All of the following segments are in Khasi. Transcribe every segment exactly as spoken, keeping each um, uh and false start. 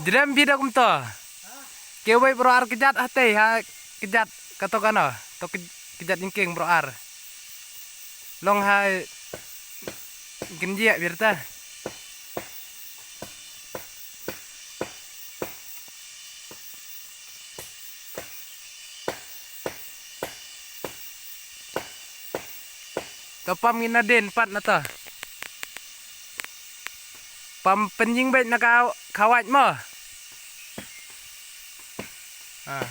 Jrem phi da kumto. Kewei baroh ar kjat hatei ha kjat kato kano. To kjat jingkieng baroh ar. Long ha kynjiah birta. To pam ngin nadien pat na to. Pam pynjing beit na ka khawait mo. Ah.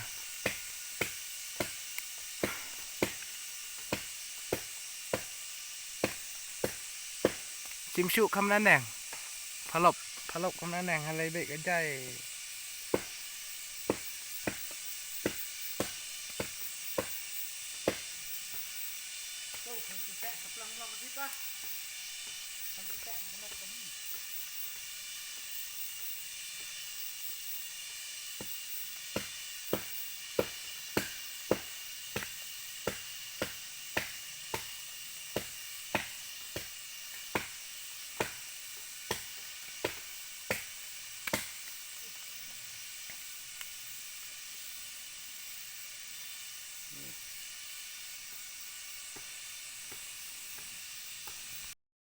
Chim shu kham na neng. Phalop, phalop kham na neng halai beit ka jai.